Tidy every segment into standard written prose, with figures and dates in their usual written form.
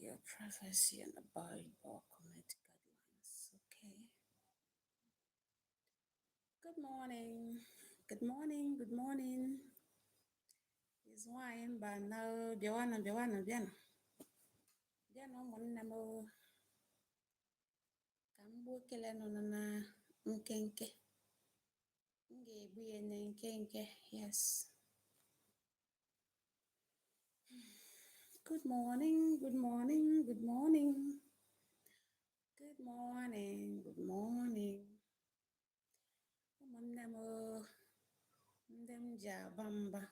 Your privacy and abide by our community guidelines. Okay. Good morning. Good morning. Good morning. It's nwanyị Mbano. Bịawanụ, bịawanụ, bịanụ. Bịanụ, ụmụnne m o. Ka m gbuo ekele nọ na nkenke. M ga-egbu ya na nkenke. Yes. Good morning. Good morning. Good morning. Good morning. Good morning. Ụmụnne m o, ndị m ji aba mba,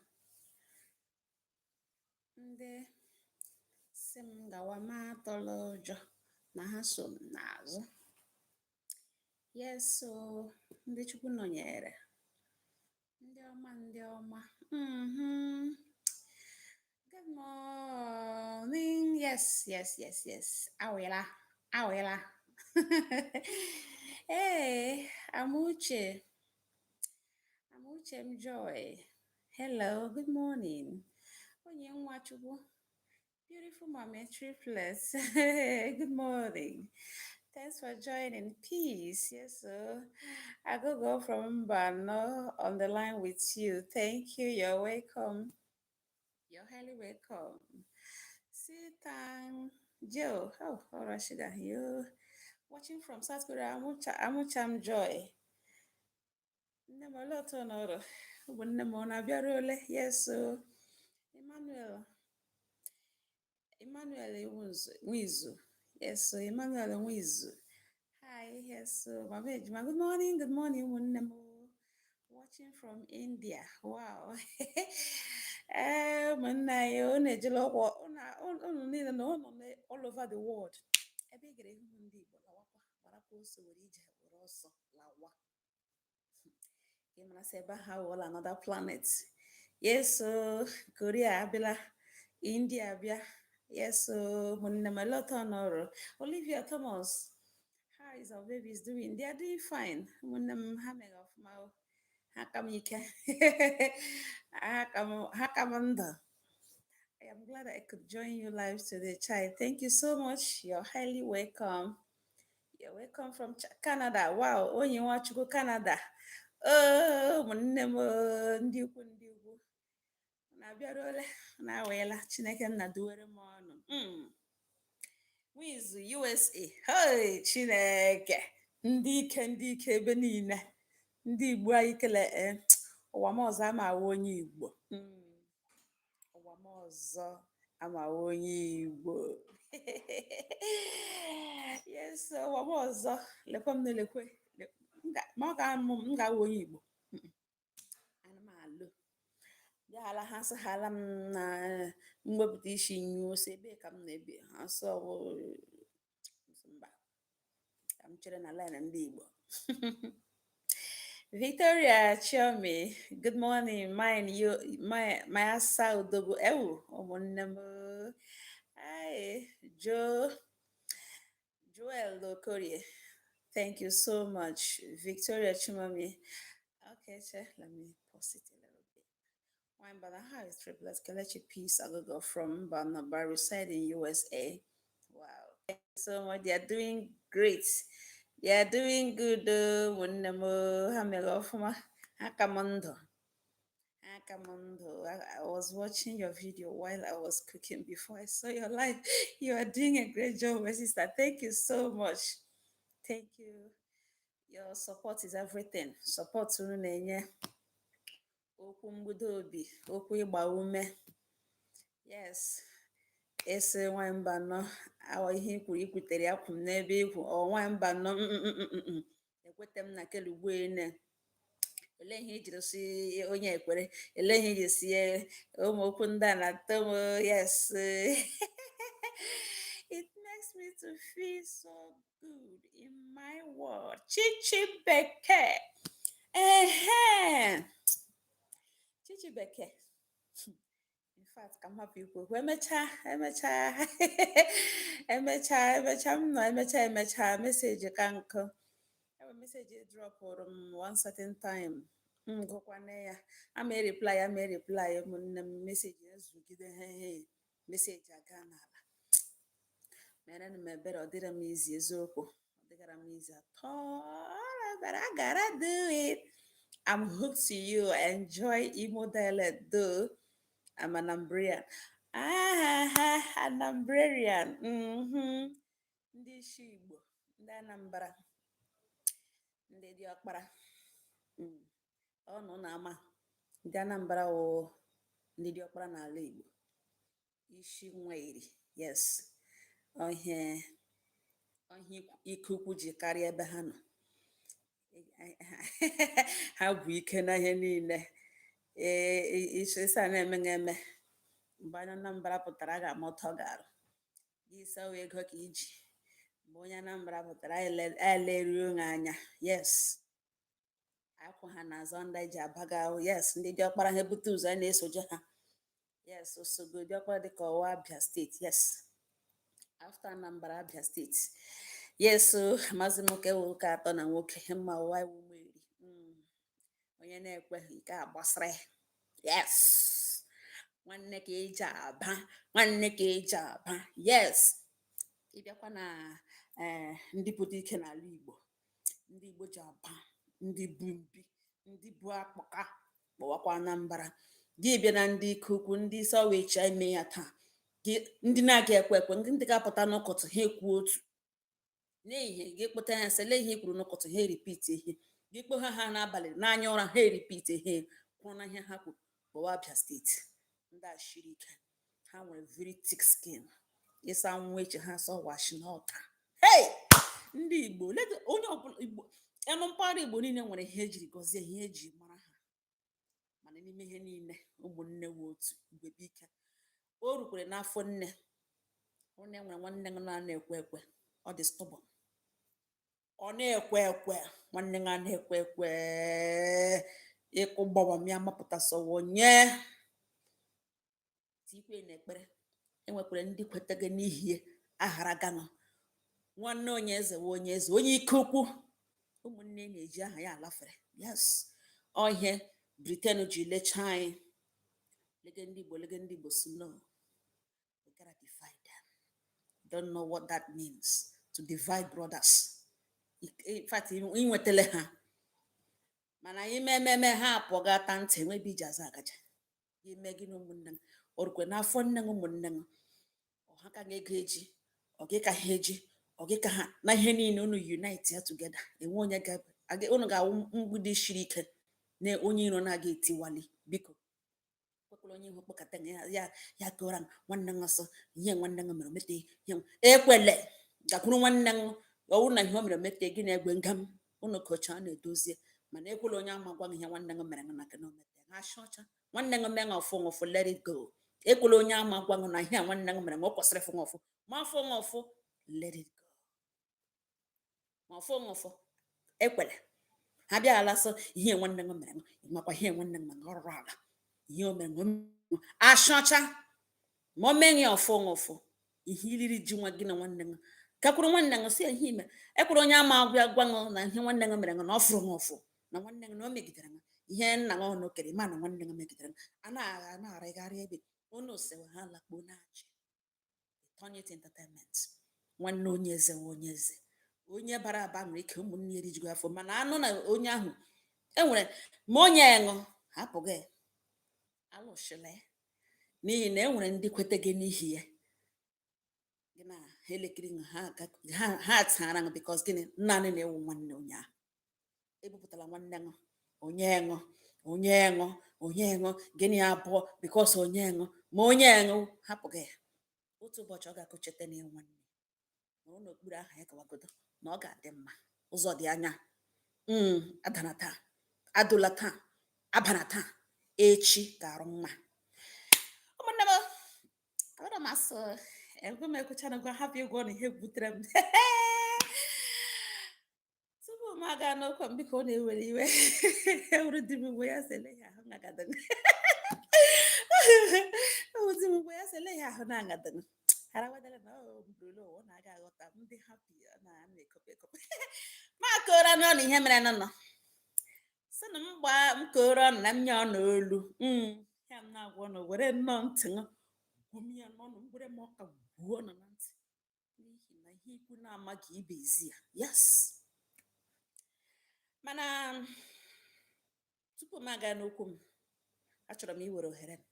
ndị si m gawa ma atọla ụjọ na ha so m n'azụ. Yes, so ndị Chukwu nọnyere. Ndị ọma, ndị ọma. Good morning. Yes. Awịla, awịla. Hey, Amuche. Amuche m Joy. Hello, good morning. Onye Nwachukwu. Beautiful mommy triplets. Good morning. Thanks for joining. Peace. Yes, sir. I go from Mbano on the line with you. Thank you. You're welcome. You're highly welcome. Sitan Joe. Oh, Rashida. You watching from South Korea. Amucha, Amucham Joy. Nne m, olee otu ọ nọrọ? Ụmụnne m, ọ na-abịaru ole? Yes, so Emmanuel. Emmanuel Nwizu. Yes, so Emmanuel Nwizu. Hi, yes, so Mama Ejima. Good morning, ụmụnne m. Watching from India. Wow. Ee, ụmụnne anyị, unu ejela ụkwụ, unu niile na unu nọ all over the world. Ebe ị gara ihu ndị Igbo, lawakwa, gbarakwa ọsọ, were ije, were ọsọ lawa. Ị mara sị ebe ahụ awụọla another planet. Yes, so Korea abịala, India abịa. Yes, so ụmụnne m, olee otu ọ nọrọ? Olivia Thomas, how is our babies doing? They are doing fine. Ụmụnne m, ha mere ọfụma o. Ha ka m ike. Ha ka m ndụ. I am glad I could join you live today, child. Thank you so much. You're highly welcome. You're welcome from Canada. Wow, onye Nwachukwu, Canada. Oh, ụmụnne m o, ndị ukwu, ndị ukwu. Na-abịaruole, na-awela. Chineke nna duwere m ọnụ. Wizu USA. Hey, Chineke. Ndị ike, ndị ike ebe niile. Ndị Igbo anyị kele eh, ụwa m ọzọ ama awụ onye Igbo. Ụwa m ọzọ ama awụ onye Igbo. Yes, ụwa m ọzọ. Lekwa m na-elekwe. Ma ọ ga-amụ m, m ga-awụ onye Igbo. Ana m alụ. Bịaghala ha sị hala m na mwepụta isi nyụọ sị ebee ka m na-ebi, ha sị ọ bụ mba, ka m chere na line ndị Igbo. Victoria Chiomi, good morning. Mine, you, my asa odogwu ewu, ụmụnne m. Hi, Joe, Joel Okorie. Thank you so much, Victoria Chimomi. Okay, che, let me pause it a little bit. Wine Bana, hi, it's triplets. Kelechi Peace Agogo from Banaba, reside in USA. Wow, thank you so much. They are doing great. They are doing good. Ụmụnne m, ha mere ọfụma. Ha ka m ndụ. Ha ka m ndụ. I was watching your video while I was cooking before I saw your live. You are doing a great job, my sister. Thank you so much. Thank you. Your support is everything. Support unu na-enye, okwu mgbudo obi, okwu ịgba ume. Yes. Ese nwanyị Mbano, awa ihe ikwuru ikwutere ya kwụ m n'ebe ikwu ọ nwanyị Mbano. Ekwete m na kelugbo ene. Olee ihe ijiri si onye ekwere? Olee ihe iji si ụmụ okwu ndị a na-atọ m? Yes, it makes me to feel so good in my world. Chichi Bekee, ehe, Chichi Bekee. In fact, ka m hapụ ikwu okwu. Emechaa, emechaa, emechaa, emechaa, m nọ emechaa, emechaa message ka nkụ enwe message dropụrụ m one certain time, m gụkwana ya, ama reply, ama reply. Ụmụnne m, message ezugide ha, he message aga n'ala. Mere m ebere, ọ dịrị m izi, eziokwu, ọ dịgara m izi atọ, but I gotta do it. I'm hooked to you. I enjoy Imo dialect though. I'm an Anambrian. Ah, Anambrarian. Ndị isi Igbo, ndị Anambra, ndị diọkpara. Ọ nọ na-ama ndị Anambra wụ ndị diọkpara n'ala Igbo. Isi nwa iri. Yes. Ọhịa ọhịa ike ukwu ji karịa ebe ha nọ. Ha bụ ike na ihe niile. Ee, ịsa na-eme eme. Mgbe onye Anambra pụtara, a ga-ama ọtọ ga-arụ. Gị sawa ego ka iji. Mgbe onye Anambra pụtara, eleruo ha anya. Yes. Akwụ ha n'azụ ndị ji abaga. Yes, ndị diọkpara ha ebute ụzọ a na-esoje ha. Yes, osogo diọkpara dịka ọwa Abia Steeti. Yes. After Anambra, Abia Steeti. Yes, so amazi m ka ewu ụka atọ na nwoke mma ụwa iwu eri. Onye na-ekweghị nke a gbasara ya. Yes. Nwanne ka eji aba, nwanne ka eji aba. Yes. Ịbịakwa na ee, ndị pụta ike n'ala Igbo, ndị Igbo ji aba, ndị bụ mbi, ndị bụ akpọka, kpọwakwa Anambra. Gị bịa na ndị ike ukwu, ndị isi ọwa echi eme ya taa. Gị ndị na-aga ekwe ekwe, ndị ga-apụta n'ụkọtụ ha ekwu otu. N'ehihie gị kpụta ha sị lee ihe i kwuru n'ụkọtụ, ha repeat ihe. Gị kpọọ ha n'abalị n'anya ụra, ha repeat ihe kwụrụ na ihe ha kwuru. Kpọwa Abia Steeti. Ndị a shiri ike. Ha nwere very thick skin. Ịsa nwa echi ha sọ washi n'ọta. Hey! Ndị Igbo, onye ọbụla Igbo, enu mpaghara Igbo niile nwere ihe ejiri gọzie, ihe eji mara ha. Mana n'ime ihe niile, ụmụnne wu otu, igwe bụ ike. O rukwere n'afọ nne. Onye nwere nwanne m na-ekwe ekwe, ọ dị stubborn. Ọ na-ekwe ekwe, nwanne m na-ekwe ekwe, ịkụ gbawa m ya mapụta sọwa onye tikwe n'ekpere. Enwekwara ndị kwetago n'ihi aghara ganụ. Nwanne onye eze wụ onye eze, onye ike ukwu. Ụmụnne na-eji aha ya alafere. Yes. Ọ ihe Britain ji lechaa anyị. Lege ndị Igbo, lege ndị Igbo si no. We gotta divide them. Don't know what that means to divide brothers. In fact, inwetele ha. Mana anyị mee ememe ha apụọ ga-ata ntị enwebi iji aza agaja. Ime gị na ụmụnne m. O rukwe n'afọ nne m ụmụnne m. Ọha ka ga-ego eji, ọ gị ka ha eji, ọ gị ka ha na ihe niile unu unite ya together. Enwe onye ga unu ga-awụ mgbidi shiri ike na onye iro na-aga etiwali. Biko kwekwala onye ihu kpọkọta ya ya ya kọrọ m nwanne m ọsọ ihe nwanne m mere mete ihe ekwele gakwuru nwanne m. Ọ bụrụ na ihe o mere mete gị na-egwe ngam unu kocha na-edozie, mana ekwela onye ama gwa gị ihe nwanne m mere na gị na o mete ha ọcha nwanne m mee ọfụ ọfụ. Let it go. Ekwela onye ama gwa gị na ihe a nwanne m mere o kwesịrị ịfụ ọfụ ma afụ ọfụ. Let it go. Ma ọfụ ọfụ ekwele ha bịa ala sọ ihe nwanne m mere, makwa ihe nwanne m mere ọ rụrụ ala ihe o mere ashọcha ma o meghị ọfụ ọfụ. Ihe iriri ji nwa gị na nwanne m gakwuru nwanne m si ihe ime. Ekwere onye ama agwa gwa na ihe nwanne m mere na ọ fụrụ ọfụ na nwanne m na o megidere m ihe nna m ọnụ kere ma na nwanne m megidere m a na-agha na-arịgharị ebe unu sewe ha lakpuo na-achị. Turn it entertainment. Nwanne onye eze nwe onye eze, onye bara aba nwere ike ụmụnne ya erijugo afọ, mana anụ na onye ahụ enwere ma onye ṅụ hapụghị alụshila ya, n'ihi na enwere ndị kwete gị n'ihi ya gị na ha elekiri ha ha tara ṅụ because gịnị naanị na-ewu nwanne onye ahụ ebupụtara nwanne ṅụ onye ṅụ onye ṅụ onye ṅụ gịnị abụọ because onye ṅụ ma onye ṅụ hapụghị ya. Otu ụbọchị ọ ga-akụcheta na nwanne nọrọ n'okpuru aha ya gawagodo na ọ ga-adị mma. Ụzọ dị anya. Adana taa, adụla taa, abana taa, echi ga-arụ mma. Ụmụnne m, ana m asụ egwe m ekwuchana gwa hapụ ịgwọ na ihe butere m tupu m aga n'okwu m. Biko, ọ na-ewere iwe ewuru di m mgbe ya sị ele ya ahụ ngagadị ewu di m mgbe ya sị ele ya ahụ na-agadị hara wadara na ọ bụrụ ọ na-aga aghọta m dị happy na na-ekope ekope ma kọrọ n'ọnụ ihe mere nọ sị na m gbaa m kọrọ ọnụ na m nye ọnụ olu ya m na-agwa ọnụ were nnọọ ntị m gwum ya n'ọnụ m were m ọka gwuo ọnụ na ntị. N'ihi na ihe ikwu na-amaghị, ibe ezi ya. Yes, mana tupu m aga n'okwu m, achọrọ m iwere ohere m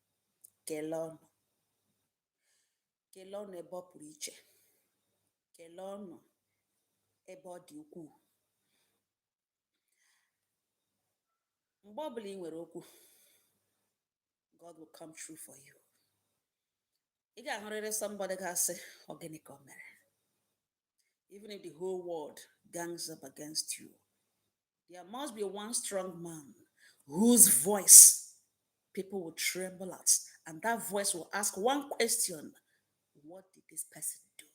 kelee ọnụ, kelee ọnụ ebe ọ pụrụ iche, kelee ọnụ ebe ọ dị ukwuu. Mgbe ọbụla ị nwere okwu, God will come true for you. Ị ga-ahụrịrị somebody ga-asị, "Ọ gịnị ka o mere?" Even if the whole world gangs up against you, there must be one strong man whose voice people will tremble at, and that voice will ask one question: "What did this person do?"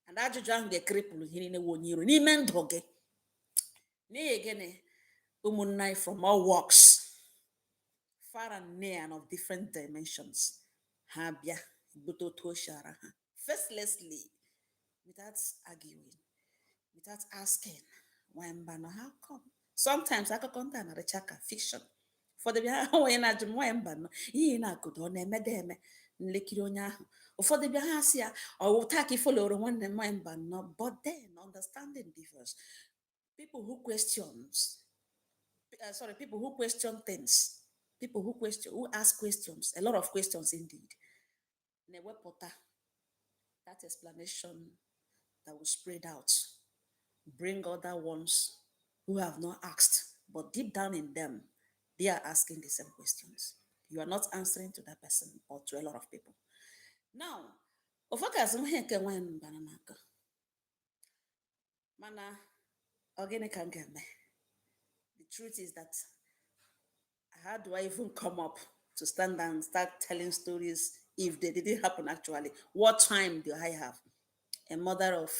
And ajụjụ ahụ ga-ekerịpụrụ ihe niile wụ onye iro n'ime ndụ gị. N'ihi gịnị? Ụmụnne anyị from all walks, far and near and of different dimensions, ha bịa bute otu o si ara ha, facelessly, without arguing, without asking why mba no, how come. Sometimes akụkọ ndị a na-adịcha ka fiction. Ụfọdụ bịa ha, onye na-ajụ m nwanyị mba nọ ihe ị na-akụdo, ọ na-emede eme nlekiri onye ahụ. Ụfọdụ bịa, ha sị ya, ọ wụ taa ka ifoloro nwanne m nwanyị mba nọ. But then understanding differs. People who questions, sorry, people who question things, people who question, who ask questions, a lot of questions indeed, na-ewepụta that explanation that will spread out, bring other ones who have not asked, but deep down in them, they are asking the same questions. You are not answering to that person or to a lot of people. Now, ụfọdụ ga-asị m ihe nke nwaanyị mbara n'aka, mana ọ gịnị ka m ga-eme? The truth is that how do I even come up to stand and start telling stories if they didn't happen actually? What time do I have? A mother of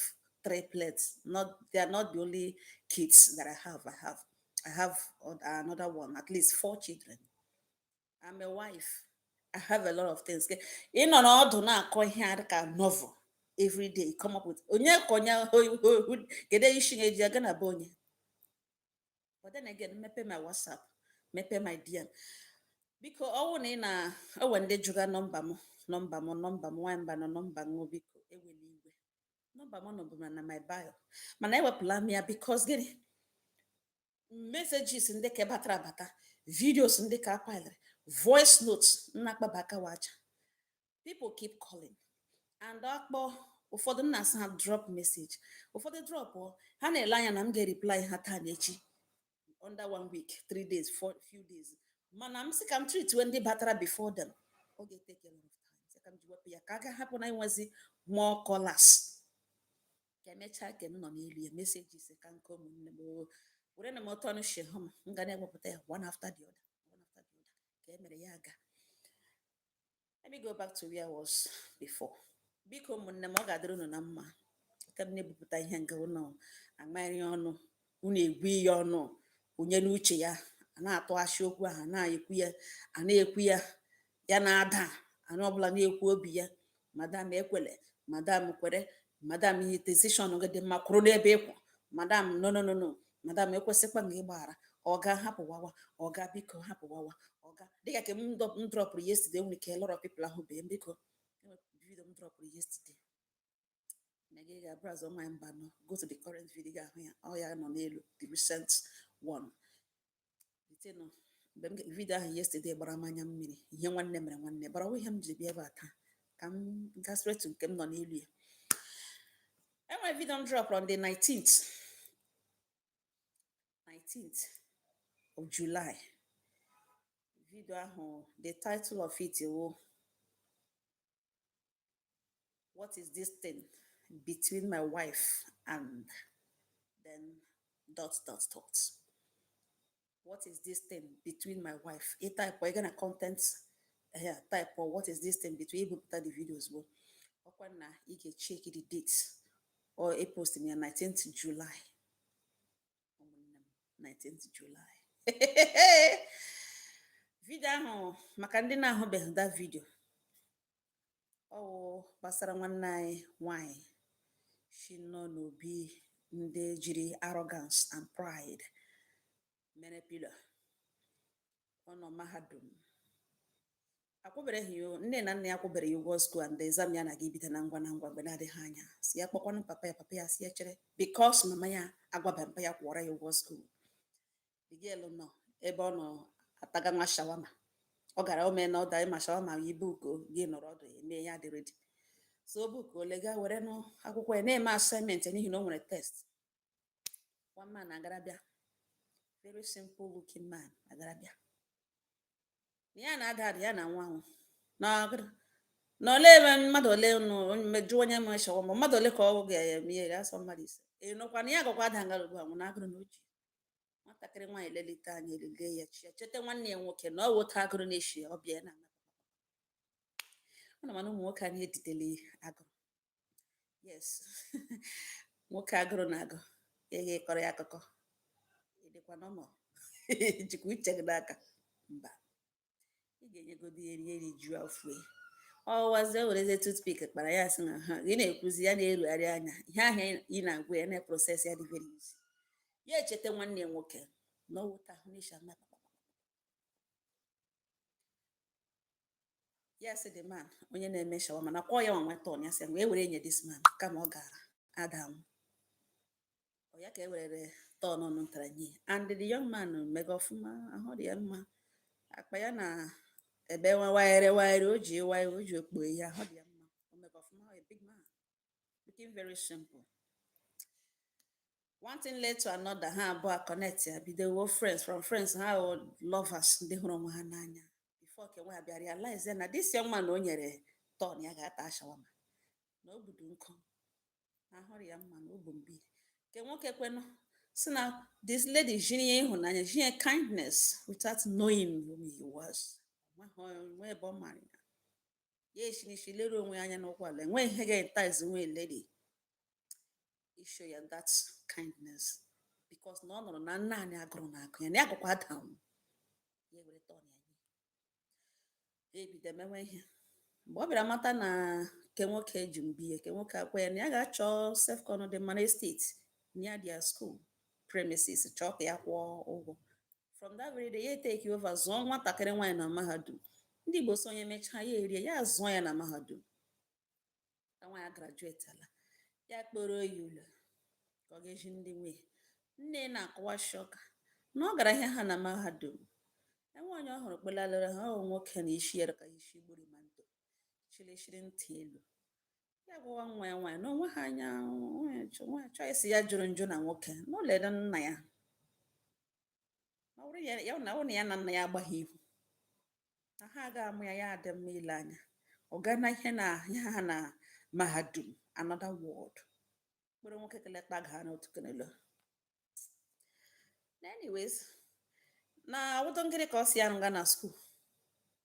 triplets. Not, they are not the only kids that I have. I have another one, at least four children. I'm a wife. I have a lot of things. Ị nọ n'ọdụ na-akọ ihe a dịka novel every day. You come up with onye ka onye kedu isi eji aga na be onye. But then again, mepe my WhatsApp, mepe my DM. Biko, ọwụ na ị na owe ndị jụga nọmba m, nọmba m, nọmba m, nwanyị mba nọ, nọmba m, biko ewela iwe. Nọmba m nọbụ na my bio, mana ewepụla m ya because gịnị? Messages ndị ka batara abata, videos ndị ka apilere, voice notes nna-akpaba aka waja. People keep calling and akpọ. Ụfọdụ m na-asị ha drop message. Ụfọdụ drop, ha na-ele anya na m ga-reply ha taa na echi, under one week, 3 days, four few days. Mana m sị ka m treat ndị batara before them, ọ ga-etake a lot of time. Sị ka m ji wepụ ya ka a ga-hapụ na inwezi more callers, ka emechaa ka m nọ n'elu ya. Messages ka nke ụmụnne m o were na m ọtọ ọnụ shi hụ m, m ga na-ewepụta ya one after the other, one after the other, ka e mere ya aga. Let me go back to where I was before. Biko ụmụnne m, ọ ga-adịrị unu na mma. Ka m na-ebupụta ihe nga unu amarị ọnụ, unu egwu ihe ọnụ onye n'uche ya, a na-atụghachi okwu ahụ, a na-ekwu ya, a na-ekwu ya, ya na-ada anụ ọbụla na-ekwu obi ya. Madam ekwele, madam kwere, madam ihe decision gị dị mma, kwụrụ n'ebe ịkwụ. Madam, no, no, no, no. Madam ekwesịkwa nga ịgbaghara. Ọga hapụ wawa, ọga biko hapụ wawa. Ọga dịka ka m dropụrụ yesterday, nwere ike a lot of people ahụbeghị m. Biko, video m dropụrụ yesterday na gị ga browse my mba no, go to the current video, ga-ahụ ya. Ọ ya nọ n'elu, the recent one. The thing, mgbe m video ahụ yesterday gbara m anya mmiri, ihe nwanne mere nwanne bara ọwụ ihe m jiri bịa ebe a taa ka m gaa straight to nke m nọ n'elu ya. Enwere video m drop on the 19th of July. Video ahụ, the title of it wo "What is this thing between my wife and then dot dot dot". What is this thing between my wife? Ị type ị ga na content here, type "What is this thing between", ibupụta the video ozugbo. Ọkwa na ị ga-check the date or e post m ya 19th July. Ụmụnne m, 19th July video ahụ, maka ndị na-ahụbeghị that video, ọ wụ gbasara nwanne anyị nwanyị shi nọ n'obi ndị jiri arrogance and pride mere pillar. Ọ nọ mahadum. Akwụbereghị ya, nne na nna ya kwụbere ya ụgwọ school, and exam ya na-aga ibido na ngwa mgbe na-adịghị anya. Si ya kpọkwanụ papa ya, papa ya si ya chere, because mama ya agwaba mpa ya kwụọrọ ya ụgwọ school. The girl nọ ebe ọ nọ ataga nwa shawarma. Ọ gara ome na ọda ịma shawarma ibu ko gị nọrọ ọdụ eme ya dị ready. So o book ole gaa were nụ akwụkwọ ya na-eme assignment ya, n'ihi na o nwere test. One man agara bịa, very simple looking man, agara bịa na ya na-ada ada ya na nwa ahụ na ole ebe mmadụ ole nụ mejụ onye ma shawarma, mmadụ ole ka ọ ga-eme ya asọ mmadụ 5 ị nụkwa na ya gakwa ada ngara ugbu a nwụ na agụrụ na oji. Nwatakịrị nwaanyị lelite anya elele ya chi ya cheta nwanne ya nwoke na ọ wụta agụrụ na-eshi ya ọbịa ya na ọ na. Mana ụmụ nwoke anyị edidele agụrụ. Yes, nwoke agụrụ na-agụ ịga ịkọrọ ya akụkọ ịdịkwa nọmọ jikwa uche gị n'aka. Mba, ị ga-enyegodi ya eri eri ju afọ ya. Ọwazie werezie toothpick kpara ya, sị na ha gị na-ekwuzi ya na-erugharị anya ihe ahụ ị na-agwa ya na-process ya dị very easy. Ya echeta nwanne ya nwoke na ọ wụta ahụ n'isha na ya sị the man onye na-eme shawarma na kwọ ya nwa nweta ya, sị wee were nye this man kama ọ gara ada anwụ. Ọ ya ka e werere turn ọnụ ntara nye, and the young man mega ọfụma, ahụ dị ya mma, akpa ya na ebe wayere wayere, o ji waya, o ji okpo ya, ahụ dị ya mma, o mega ọfụma, a big man looking very simple. One thing led to another, ha abụọ connect ya, bido wo friends, from friends ha wụ lovers, ndị hụrụ onwe ha n'anya, before ka nwe ha bịa realize na this young man o nyere turn ya ga-ata shawarma na o budu nkụ na ahụrụ ya mma na o bụ mbi nke nwoke kwenụ si na this lady jiri ya ịhụnanya, jiri ya kindness without knowing who he was. Nwe ebe ọ mara ya, ya eshinishi lere onwe ya anya n'ụkwụ ala, enweghị ihe ga-entice nwe lady ishow ya that kindness, because na ọ nọrọ na naanị agụrụ na agụ ya na ya gụkwa down. Ya were turn ya nye ya, ebido mewe ihe. Mgbe ọ bịara mata na nke nwoke ji mbi ya, nke nwoke akwa ya na ya ga-achọ self-con dị mma na estate near their school premises, chọọ ka ya kwụọ ụgwọ. From that very day, ya take over, zụọ nwatakịrị nwaanyị na mahadum. Ndị Igbo so onye mechaa ya erie ya, zụọ ya na mahadum ka nwaanyị graduate ala, ya kpọrọ ya ụlọ ka ọ ga-eji ndị nwunye nne na-akọwa shọka na ọ gara ihe ha na mahadum. Enwe onye ọ hụrụ kpelalere ha, ọ nwoke na isi ya ka isi gburu ma ntọ chilishiri ntị elu. Ya gwawa nwa ya nwaanyị na onwe ha anya nwa choice ya jụrụ njụ na nwoke na o lere nna ya na ọ bụrụ ya na ọ na ya na nna ya agbaghị ihu na ha agaghị amụ ya, ya adị mma ile anya. Ọ gaa na ihe na ihe ha na mahadum, another world, kpere nwoke kelekpa gaa n'otu kenelo. Anyways, na awụdọ ngịrị ka ọ si ya nga na school,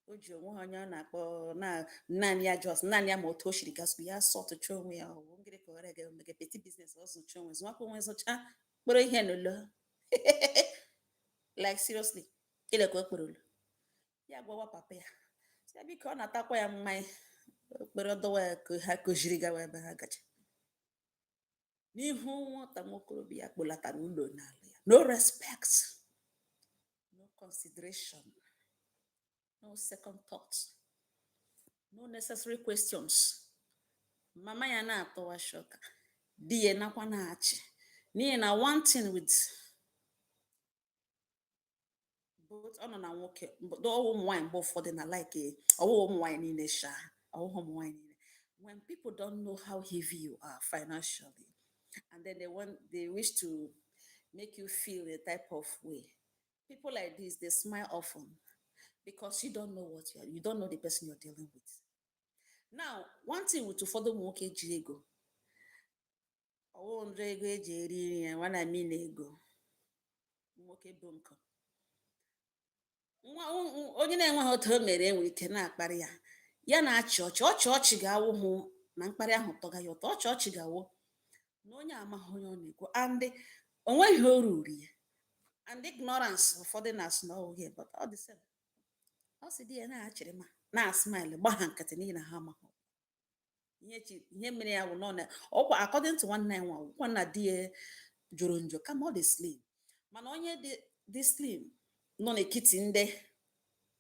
o ji onwe ha onye ọ na-akpọ na naanị ya, just naanị ya, ma otu o shiri gaa school ya sọtụcha onwe ya. Ọ bụ ngịrị ka ọ rega mege petty business, ọ zụcha onwe, zụmakwa onwe, zụcha kpọrọ ihe n'ụlọ. Like seriously, kele ka o kpere ụlọ ya, gwawa papa ya sị ya biko, ọ na-atakwa ya mmanya okpere dọwa ya ka ha kụziri gawa ebe ha gacha n'ihu nwata nwokorobịa ya kpolatara ụlọ n'ala ya. No respect, no consideration, no second thought, no necessary questions. Mama ya na-atọwa shock, di ya nakwa na-achị, n'ihi na one thing with both ọ nọ na nwoke ọwụ ụmụ nwaanyị mgbe ụfọdụ na like ọwụwa ụmụ nwaanyị niile sha, ọwụghị ụmụ nwaanyị niile. When people don't know how heavy you are financially and then they wish to make you feel a type of way, people like this, they smile often because you don't know what you are, you don't know the person you're dealing with. Now, one thing with ụfọdụ ụmụ nwoke ji ego, ọwụ njọ ego eji eri nri ya nwa na na ego nwoke bụ nkụ nwa onye na-enweghị otu o mere enwere ike na-akparị ya, ya na-achị ọchị ọchị, ọchị ga-awụ hụ na mkparị ahụ tọga ya ụtọ, ọchị ọchị ga-awụ na onye amaghị onye ọ na-ekwu and o nweghị o ruru ya and ignorance. Ụfọdụ na-asị na ọ wụghị, but all the same, ọ sị di ya na-achịrị ma na-asmile gba ha nkịtị n'ihi na ha amaghị ihe chi ihe mere ya bụ nọ na ọkwa. According to nwanne ya nwa ọkwa na di ya jụrụ njọ kama ọ dị slim, mana onye dị slim nọ n'etiti ndị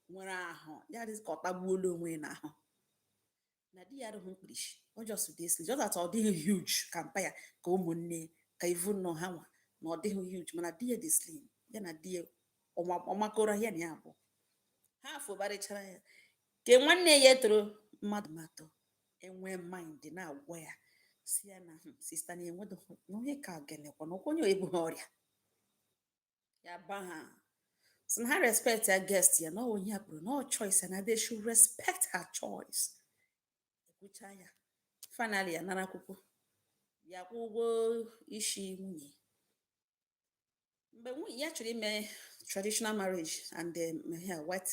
Nwere ahụ ya dị ka ọ tagbuola onwe ya n'ahụ, na di ya adịghị mkpirisi. Ọ just dey slim, just that ọ dịghị huge ka mpa ya, ka ụmụnne, ka even nọ ha nwa, na ọ dịghị huge, mana di ya dị slim. Ya na di ya ọmakọrọ ya na ya abụọ ha afụbarịchara ya ke nwanne ya toro mmadụ matọ enwe mind na-agwa ya, si ya na sister na enwedo na onye ka genekwa na onye ebughị ọrịa ya ba ha, si na ha respect ya guest ya, na ọ onye ya kwuru na ọ choice ya, na they should respect her choice. Ekwucha ya, finally ya nara akwụkwọ ya, kwụ ụgwọ isi nwunye. Mgbe nwunye ya chọrọ ime traditional marriage and here, white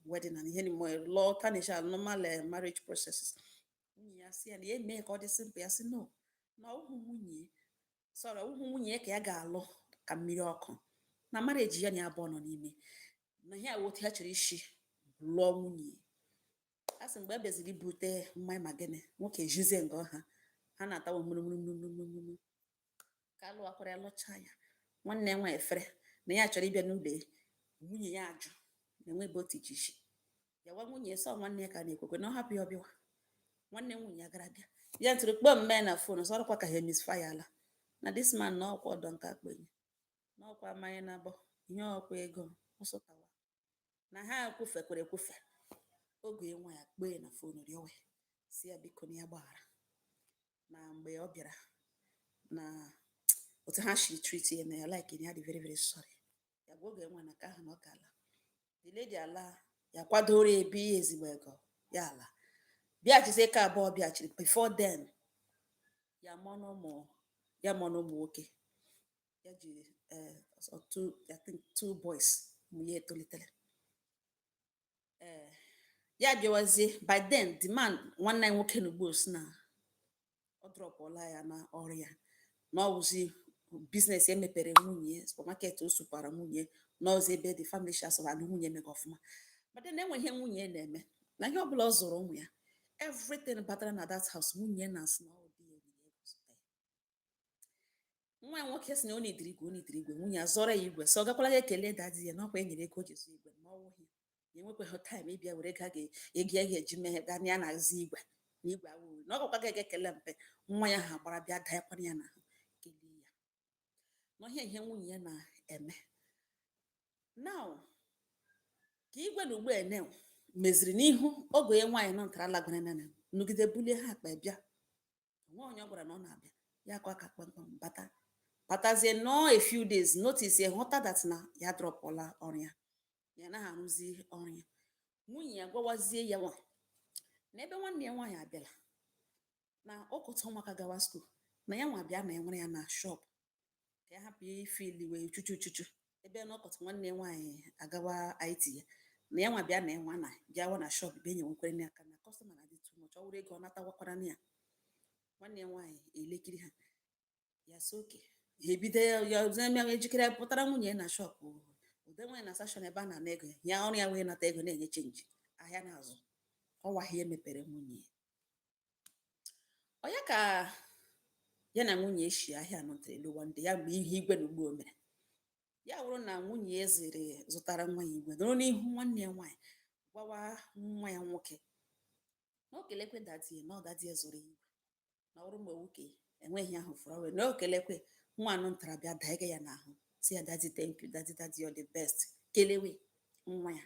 wedding and ihe niile law tarnish normal marriage processes, nwunye ya si ya na ya eme ka ọ dị simple. Ya sị no, na ọwụhụ nwunye, sorry, ọwụhụ nwunye ka ya ga-alụ ka mmiri ọkụ na marriage ya na ya abụọ nọ n'ime, na ihe a otu ya chọrọ isi lụọ nwunye. A sị mgbe e bịaziri ibute mmanya, ma gịnị, nwoke ejizie nga ọha ha na-atawa mụrụmụrụmụrụmụrụ ka alụwakwara ya, lụchaa ya. Nwanne ya nwa efere na ya chọrọ ịbịa n'ụlọ ya, nwunye ya ajụ na enwe ebe otu ichichi ya gwa nwunye sọ nwanne ya ka na-ekwekwe na ọ hapụ ya ọbịwa. Nwanne nwunye ya gara bịa ya ntụrụ kpọọ mme na phone, sọrọkwa ka ha misfire ala na this man, na ọkwa ọdọ nke akpenye, na ọkwa mmanya na abọ ihe, ọkwa ego ọsọtawa na ha kwufekwara ekwufe. Oge nwa ya kpee na phone, rịọwe si ya biko na ya gbaghara na mgbe ọ bịara na otu ha shiri treat ya, na ya like ya dị very very sorry. Ya gwa oge nwa na ka ahụ na ọ ga-ala. The lady ala, ya kwadoro ebe ihe ezigbo ego ya ala bịachizie ka abụọ bịachiri. Before then, ya mụọ na ụmụ ya, mụọ na ụmụ nwoke ya ji two, I think two boys. Ụmụ ya etolitere. Ee, ya bịawazie. By then the man, nwanne ya nwoke na ugbo, si na ọ dropụla ya na ọrụ ya, na ọ wụzi business emepere nwunye, supermarket o sukwara nwunye, na ọzọ ebe the family shi asọrọ na nwunye mega ọfụma. But then enwe ihe nwunye na-eme na ihe ọbụla ọ zụrụ ụmụ ya, everything batara na that house, nwunye na-asị na ọ dị ya nyere ego zụta ya. Nwa ya nwoke sị na ọ nidiri igwe, ọ nidiri igwe, nwunye azọrọ ya igwe, sọ ọ gakwala ya ekele daddy ya n'ọkwa e nyere ego o ji zụ igwe, ma ọ wụghị ya enwekweghị time ịbịa were ego a ego ya ga-eji mee gaa ya na-azụ igwe na igwe awụrụ na ọ gakwa ga ekele mpe nwa ya ha gbara bịa danyekwana ya n'ahụ kelee ya n'ọhịa ihe nwunye ya na-eme. Now ka igwe na ugbo ene meziri n'ihu oge onye nwaanyị nọ ntara lagwara nana nọgide bulie ha akpa bịa nwa onye ọ gwara na ọ na-abịa ya akwa aka kpamkpam bata, batazie nọọ a few days, notice ya, ghọta that na ya dropụla ọrụ ya, ya anaghị arụzi ọrụ ya. Nwunye ya gwawazie ya nwa na ebe nwanne ya nwaanyị abịala na ụkụta ụmụaka gawa school, na ya nwa bịa na enwere ya na shop, ka ya hapụ ifili wee chuchu chuchu ebe na ọkọtụ nwanne ya nwaanyị agawa IT ya, na ya nwa bịa na enwa na bịawa na shop bịa nyewekwere ya aka na customer na-adị too much, ọ wụrụ ego ọ natawakwara ya. Nwanne ya nwaanyị elekiri ha ya sị oke ha ebido ya eme ejikere pụtara nwunye ya na shop ude nwaanyị na station ebe a na-ana ego ya, ọrụ ya wee nata ego na-enye change ahịa na-azụ ọwa ihe mepere nwunye ọ ya ka ya na nwunye eshi ahịa nọtere elu one day ya mgbe ihe igwe na ugbo mere ya wụrụ na nwunye ya ziri zụtara nwa ya igwe, nọrọ n'ihu nwanne ya nwaanyị gwawa nwa ya nwoke na o kelekwe daddy ya, na ọ daddy ya zụrụ ya igwe, na ọrụ mgbe nwoke enweghị ahụ fụrụ wee na o kelekwe nwa anụ ntara bịa daga ya n'ahụ, si ya, "Daddy, thank you, daddy, daddy, you're the best." Kelewe nwa ya.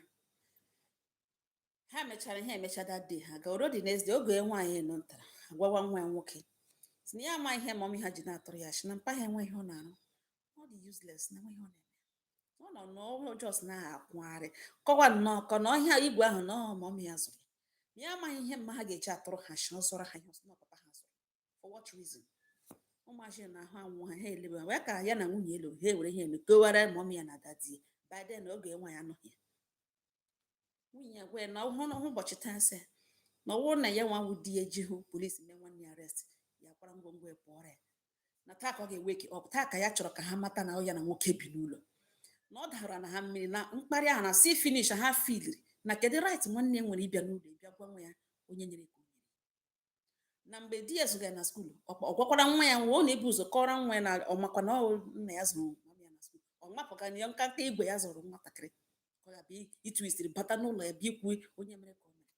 Ha mechara ihe emecha that day, ha garuo the next day, oge nwaanyị nọ ntara agwawa nwa ya nwoke si na ya ama ihe mummy ha ji na-atụrụ ya ashị na mpa ha enwe ihe ọ na-arụ, ọ dị useless, na enwe ihe ọ na-eme, ọ nọ n'ọrụ just na-akwụgharị, kọwa nnọọ kọ na ọhịa igwe ahụ na ọ mummy ya zụrụ ya, ya amaghị ihe mma ha ga-eji atụrụ ha ashị, ọ zụrụ ha ihe, ọsị na papa ha zụrụ. For what reason? Ụmụazị na-ahụ anwụ ha, ha elebe wee ka ya na nwunye elu ha ewere ihe elu kowara mummy ya na daddy. By then oge nwaanyị anọghị ya, nwunye ya gwa ya na ọhụrụ ụbọchị taa, sị na ọ bụrụ na ya nwa wụ di ya ejighụ polisi mee nwanne ya arrest, ya kwara ngwongwo ya pụọrọ ya, na taa ka ọ ga-eweki ọ taa ka ya chọrọ ka ha mata na ọ ya na nwoke bi n'ụlọ, na ọ dara na ha mmiri na mkparị ahụ na si finish ha filiri na kedu right nwanne ya nwere ịbịa n'ụlọ ịbịa gwa nwa ya onye nyere ka o nyere. Na mgbe di ya zụga ya na school, ọ gwakwara nwa ya nwa ọ na-ebu ụzọ kọrọ nwa ya na ọ makwa na ọ nna ya zụrụ mama ya na school, ọ mapụga na ya nkanta igwe ya zụrụ nwatakịrị. Ka ọ ga-abịa itwistiri bata n'ụlọ ya, bịa ikwu onye mere ka o mere.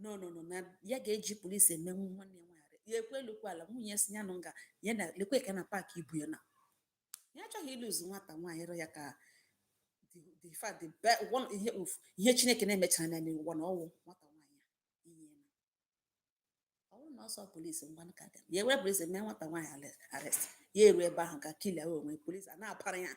No, no, no, na ya ga-eji polisi emenwu nwanne ya nwaanyị. Ya ekwe elukwa ala. Nwunye ya si ya nụ nga ya na lekwe ka na park ibu ya na ya achọghị ịlụzu nwata nwaanyị rọ ya ka the fact the one ihe ihe Chineke na-emechara na n'ụwa na ọwụ nwata nwaanyị a inye ya na ọ bụrụ na ọsọ polisi ngwanụ ka ga ya ewere polisi mee nwata nwaanyị arrest. Ya eru ebe ahụ ka kilia onwe polisi a na-apara ya.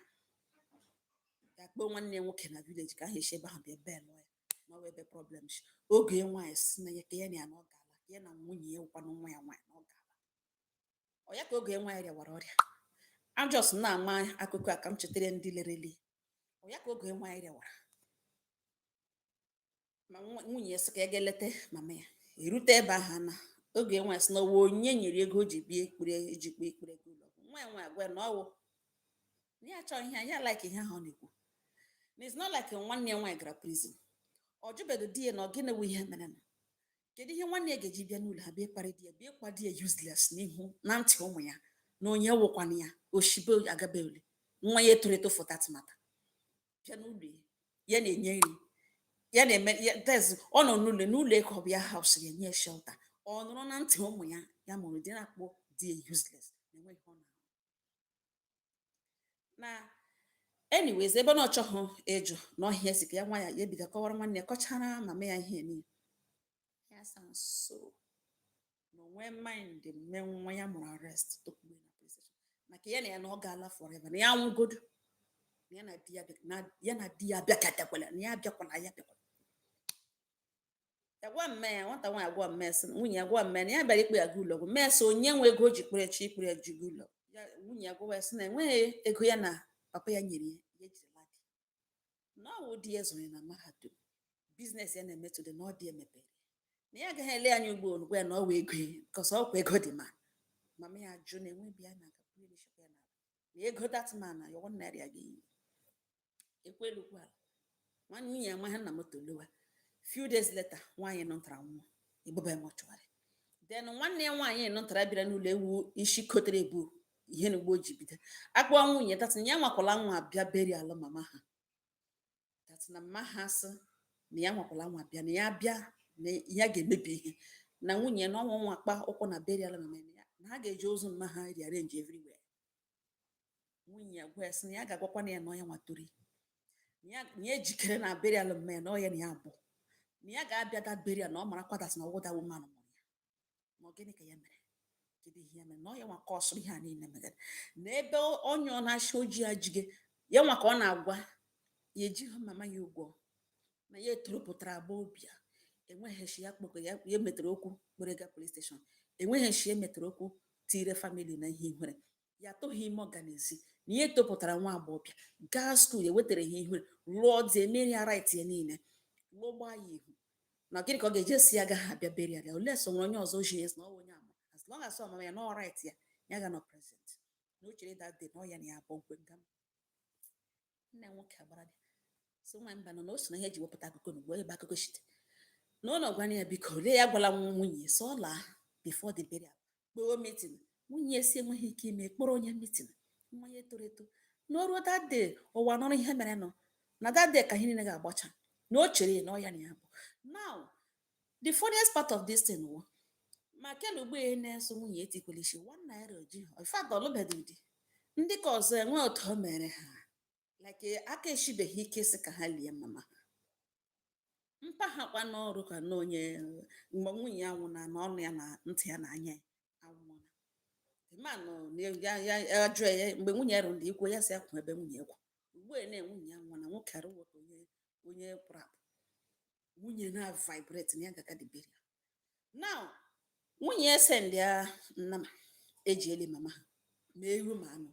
Ya kpọọ nwanne ya nwoke na village ka ahụ esi ebe ahụ bịa bee lụọ ya na ọ bụ ebe problem shi. Oge nwaanyị si na ya ka ya na ya na ọ gaala ya na nwunye ya wụkwanụ nwa ya nwaanyị na ọ gaala ọ ya ka oge nwaanyị rịawara ọrịa. Ajọs na-ama akụkọ a ka m chetara ndị lerele ọ ya ka oge nwaanyị rịawara ma nwunye ya sị ka ya ga eleta mama ya. Erute ebe ahụ na oge nwaanyị sị na ọwụ onye nyere ego o ji bịa ekpere iji kpee ekpere ego ụlọ ọgwụ. Nwa ya nwaanyị agwa ya na ọwụ na ya achọghị ihe ya like ihe ahụ ọ na-ekwu, na it's not like nwanne ya nwaanyị gara prison. Ọ jụbeghị di ya na ọ gịnị wụ ihe mere nụ, kedu ihe nwanne ya ga-eji bịa n'ụlọ ha bịa ịkparị di ya, bịa ịkwa di ya useless n'ihu na ntị ụmụ ya, na onye wụkwana ya oshibe agabe ule nwa ya etoro eto for that matter, bịa n'ụlọ ya, ya na-enye nri, ya na-eme ya that's ọ nọ n'ụlọ eke ọ bịa house ya nye shelter. Ọ nọrọ na ntị ụmụ ya ya mụrụ di na-akpọ di ya useless na enweghị ọ na na. Anyways, ebe na ọ chọghị ịjụ na ọhịa si ka ya nwa ya, ya ebido kọwara nwanne ya, kọchara mama ya ihe niile ya sa nso na onwe mind mee nwa ya mụrụ arrest tokpue na police station maka ya na ya na ọ gaala forever, na ya anwụgodo, na ya na di ya na ya na di ya abịakọtakwala, na ya abịakwala ya abịakwala. Ya gwa mme ya, nwata nwaanyị gwa mme sị nwunye ya gwa mme na ya bịara ikpe ya ga ụlọ ọgwụ. Mme sị onye nwe ego o ji kpere chi ikpere ya ji ga ụlọ ya. Nwunye ya gwawa ya sị na enweghị ego ya na papa ya nyere ya, ya ejirila di na ọ wụ di ya zụrụ ya na mahadum, business ya na-eme today na ọ dị emepere, na ya agaghị ele anya ugbo gwa ya na ọ wụ ego ya because ọkwa ego dị ma mama ya jụ na enwebi ya na agakwuru n'ishikwa ya n'ala na ego that man na ya ₦1 ga-eyi ekwelukwa ala. Nwanne nwunye ya nwa ha na moto lowa. Few days later, nwaanyị nọtara nwụọ, ebuba ya mortuary. Then nwanne ya nwaanyị nọtara bịara n'ụlọ ewu isi kotere ebu ihe na ugbo o ji bido akpọọ nwunye that ya nwakwala nwa bịa burial mama ha, that na mama ha sị na ya nwakwala nwa bịa, na ya bịa na ya ga-emebi ihe na nwunye na ọnwa nwa kpa ụkwụ na burial mama ya, na ha ga-eji ozu mma ha rearrange everywhere. Nwunye ya gwa ya sị na ya ga-agwakwana ya na ọ ya nwatoro na ya ejikere na burial mma ya, na ọ ya na ya abụọ na ya ga-abịa that burial, na ọ marakwa that na ọwụ that woman mụrụ ya. Ma ọ gịnị ka ya mere? Kedu ihe ya mere na ọ ya nwa ka ọsụrụ ihe a niile megara na ebe onye ọ na-achị ojii ajige ya nwa ka ọ na-agwa ya ejighị mama ya ụgwọ na ya etoropụtara agba obi ya enweghị shi ya kpọkọ ya. Ya metere okwu kpere ga police station, enweghị shi emetere okwu tire family na ihe ihere ya atụghị ime ọganizi na ya etopụtara nwa agbọghọbịa gaa school, ewetara ha ihere, lụọ di, emere ya right ya niile, lụọ gbaa ya ihu na gịnị ka ọ ga-eje si ya agaghị abịa burial ya ole so nwere onye ọzọ oji ya sị na ọ onye ama as long as ọ mama ya na ọ right ya, ya ga nọ present na o chere that day na ọ ya na ya abụọ nkwe nga nne nwoke agbara bịa so nwa mba nọ na o so na ihe eji wepụta akụkọ n'ugbo ebe akụkọ shite na ọ nọ gwana ya, biko lee ya gwala nwunye so ọ laa before the burial, kpọọ meeting. Nwunye si enweghị ike ime kpọrọ onye meeting nwa ya toro eto na o ruo that day ụwa nọrọ ihe mere nọ na that day ka ihe niile ga-agbacha na o chere na ọ ya na ya bụ. Now, the funniest part of this thing wụ ma kele ugbo ya na-eso nwunye etikwela isi ₦1 oji. In fact, ọlụbeghị di ndị ka ọzọ enwe otu o mere ha like aka eshibeghị ike sị ka ha lie mama ha mpa ha kwa n'ọrụ ka na onye mgbe nwunye ya nwụna na ọnụ ya na ntị ya na anya ya anwụọla. The man ya ya ajụ ya mgbe nwunye ya rụrụ ndị ikwu ya si akwụ ebe nwunye ya kwụ ugbu a na nwunye ya nwụọ na nwoke arụwo ka onye onye pụrụ apụ. Nwunye na vibrate na ya gaga the burial. Now, nwunye ya send ya nnama eji eli mama ha ma ewu ma anụ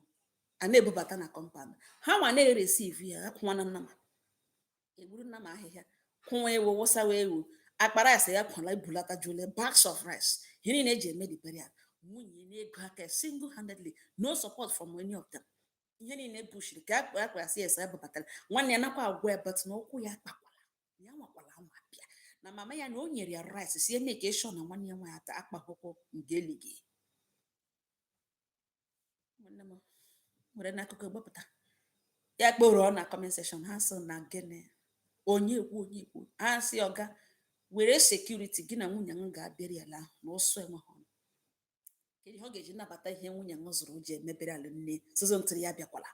a na-ebubata na compound ha nwa na-ereceive ya akwụnwa na nnama egburu nnama ahịhịa kwụnwa ewu wụsawa ewu akpa rice ya kwala ebulata jule bags of rice ihe niile eji eme the burial. Nwunye na-ego aka single handedly, no support from any of them. Ihe niile bushiri ka akpa akpa asị ese ebubatara nwanne ya nakwa agwa ya but na ụkwụ ya akpakwala ya nwakwala nwa bịa na mama ya na o nyere ya rice si eme ka ịshọ na nwanne ya nwaanyị ata akpahụkwụ nke elighi. Nwanne m nwere n'akụkọ gbapụta ya kpọrọ ọ na comment section ha sị na gịnị. Onye ekwu, onye ekwu, ha sị, ọga were security gị na nwunye m ga-abịara ya ahụ na ụsụ enweghị ọnụ. Kedu ihe ọ ga-eji nabata ihe nwunye m zụrụ ji emebere ala nne sozo ntịrị ya bịakwala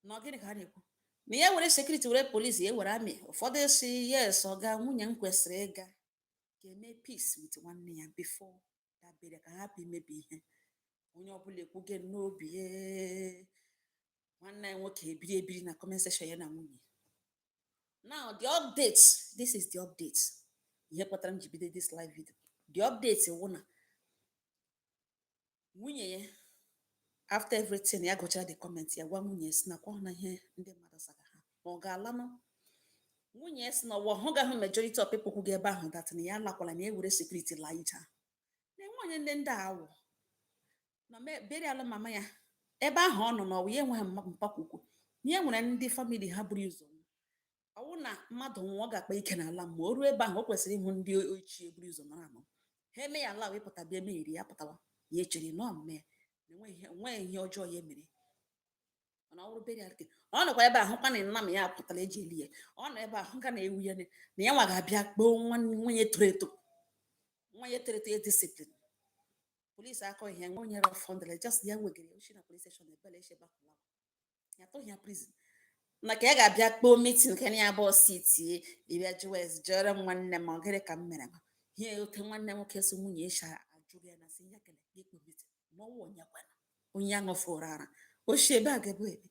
na ọ gịnị ka a na-ekwu na ya were security, were police, ya were army? Ụfọdụ si yes, ọga nwunye m kwesịrị ịga ga-eme peace with nwanne ya before dabere ka ha hapụ imebi ihe. Onye ọbụla ekwuge n'obi ya. Nwanne ya nwoke ebiri ebiri na comment section, ya na nwunye. Now the update, this is the update, ihe kpatara m ji bido this live video. The update wụ na nwunye ya, after everything, ya gụchara the comment, ya gwa nwunye si nakwa na ihe ndị mmadụ zaga ha ma ọ ga-alanụ. Nwunye ya si na ọwa hụgahụ majority of people kwuga ebe ahụ that na ya alakwala, na ya were security laa ije ahụ na enwe onye ndị a awụ na burial mama ya ebe ahụ ọ nọ na ọwụ ya enweghị mpakwukwu na ya nwere ndị family ha buru ụzọ nwụ. Ọwụ na mmadụ nwụọ, ọ ga-akpa ike n'ala, ma o ruo ebe ahụ o kwesịrị ịhụ ndị ochie buru ụzọ nọrọ anọ ha eme ya ala wee pụta bịa megheri ya pụtawa ya echere na ọ mee na enweghị ihe ọjọọ ya mere. Mana ọ bụrụ burial ke ọ nọkwa ebe ahụ kwa na nna m ya pụtara eji eli ya, ọ nọ ebe ahụ ga na-ewu ya na ya nwa ga-abịa kpoo nwa nwunye toro eto, nwa ya toro eto ya discipline police akọ ihe nwa onye rọfọndịrị just ya wegere oshi na police station ebele ebe ahụ lawa ya tụghị ya prison na ka ya ga-abịa kpoo meeting ka ya abụọ sitie ịbịa jụwa eze jụọrọ m nwanne m, ọ gịnị ka m mere m ihe ote nwanne m nwoke so nwunye ịsha ajụrụ ya na sị ya kele gị kpoo meeting ma ọwụ onye kwana onye ya ṅụfụrụ ara oshi ebe a ga-ebe ebe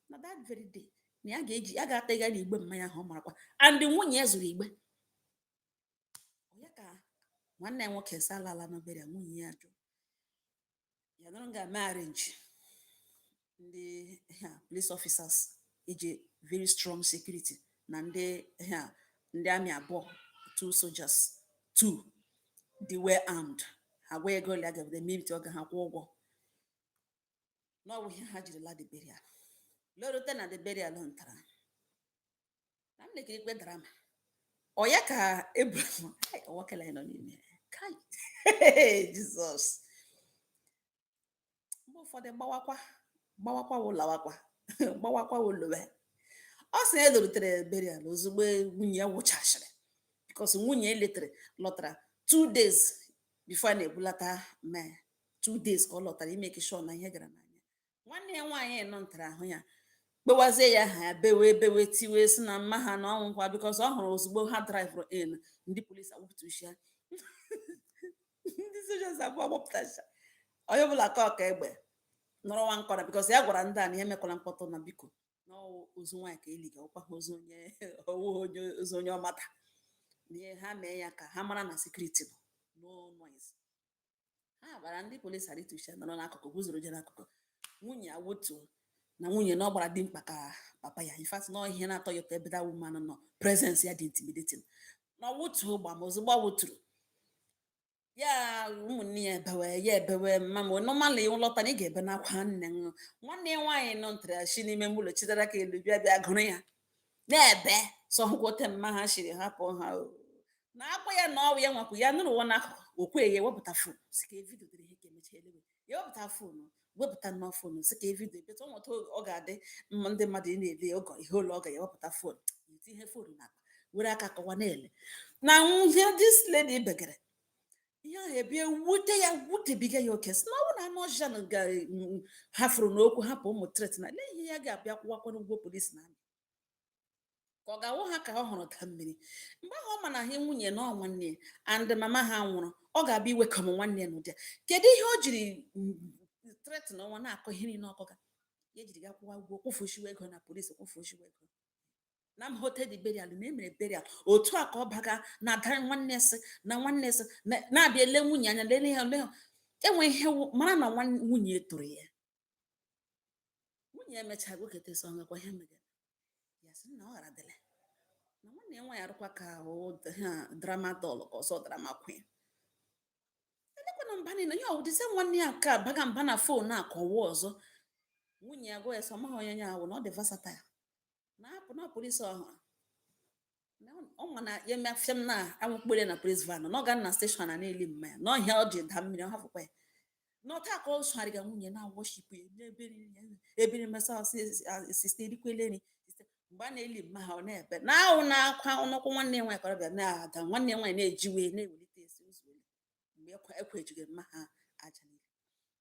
na that very day na ya ga-eji ya ga-ata ịga na igbe mmanya ahụ ọ marakwa and nwunye ya zụrụ igbe ya ka nwanne ya nwoke sị alala n'obere ya. Nwunye ya jụ ya nọrọ ga-eme arrange ndị ha police officers eji very strong security na ndị ha ndị army abụọ, two soldiers, two dị well armed. Ha gwa ego ole a ga-ewere mee ọ ga ha kwụ ụgwọ n'ọwụ ihe ha jiri la the burial lerute na the burial ntara na m na-ekiri ikpe drama ọ ya ka ebu ọwakela nọ n'ime kai Jizọs. Mgbe ụfọdụ gbawakwa gbawakwa wụlawakwa gbawakwa wụlowe. Ọ sị na edorutere burial ozugbo nwunye ya wụchashịrị because nwunye eletere lọtara 2 days before a na-ebulata mee 2 days ka ọ lọtara imeke sure na ihe gara n'anya. Nwanne ya nwaanyị nọ ntara ahụ ya kpewazie ya aha ya bewe bewe tiwe si na mma ha na ọnwụkwa because ọ hụrụ ozugbo ha drive in, ndị polisi awụpụta ya, ndị soldiers abụọ gbapụtacha onye ọbụla ka ọka egbe nọrọ nwa nkọrọ because ya gwara ndị a na ihe mekwala mkpọtụ na biko na ọwụ ozu nwaanyị ka eliga ọkwa ha ozu onye ọwụ onye ozu onye ọmata na ihe ha mee ya ka ha mara na security nọ, no noise. Ha gbara ndị polisi arịtucha nọrọ n'akụkụ guzoro je n'akụkụ nwunye ya wotuo na nwunye na ọ gbara dimkpa ka papa ya. In fact, na ihe na-atọ ya ụtọ ebe that woman nọ, presence ya dị intimidating na ọ wotuo gbam. Ozugbo ọ woturu ya, ụmụnne ya ebewe, ya ebewe mma m. Normally lọta na ị ga-ebe n'akwa nne m. Nwanne ya nwaanyị nọ ntara shi n'ime ụlọ chidara ka elu bịa bịa gụrụ ya na-ebe sọ hụkwa ote mma ha shiri hapụ ha o. Na akwa ya na ọwụ ya nwakwu ya nụrụ ụwa n'akụkụ okwe ya ewepụta phone si ka evidio dịrị ihe ka emecha elewe ya wepụta phone, wepụta nnọọ phone si ka evidio bịata ọnwụta ọ ga-adị mma ndị mmadụ ị na-ele oge ihe ụlọ ọ ga-ewepụta phone etinye phone n'akpa were aka kọwa na-ele na ihe this lady begere ihe ahụ ebie wute ya wutebiga ya oke si na ọ bụrụ na anụ ọhịa na ga hafụrụ n'okwu hapụ ụmụ threat na lee ihe ya ga-abịa kwụwakwa n'ụgwọ polisi na army ka ọ ga-awụ ha ka ọ hụrụ daa mmiri mgbe ahụ ọ ma na ha nwunye na ọ nwanne ya and mama ha nwụrụ ọ ga-abịa iwekọm nwanne ya n'ụdị a. Kedu ihe o jiri threat na ọnwa na-akọ ihe niile ọkọga ya ejiri ga kwụwa ụgwọ kwụfuchiwa ego na polisi kwụfuchiwa ego na m hotel the burial na emere burial otu a ka ọ baga na ada nwanne sị na nwanne sị na-abịa ele nwunye anya lele ya le enwe ihe mara na nwunye toro ya. Nwunye emechaa gwekọta sọ ngakwa ihe mere ya sị na ọ ghara dịle na nwanne ya nwaanyị arụkwa ka ha drama doll ka ọzọ drama queen elekwa na mba niile ya ọwụdịsị nwanne ya ka baga mba na phone a ka ọwa ọzọ. Nwunye ya gwa ya sị ọ maghị onye ya awụ na ọ dị versatile na apụ na polisi ọhụrụ na ọ ma na ya emefịa m na anwụkpere na police van na ọ ga na station na na-eli mmanya na ọhịa ọ ji daa mmiri ọ hafụkwa ya na ọta ka ọ sụgharịga nwunye na worship ya n'ebe niile ebiri mesa sister erikwele nri. Mgbe a na-eli mma ha, ọ na-ebe na ahụ na-akwa ọnụkwụ. Nwanne ya nwaanyị kọrọ bịa na-ada, nwanne ya nwaanyị na-ejiwe na-ewelite esi ụzọ elu mgbe ekwejighị mma ha aja niile.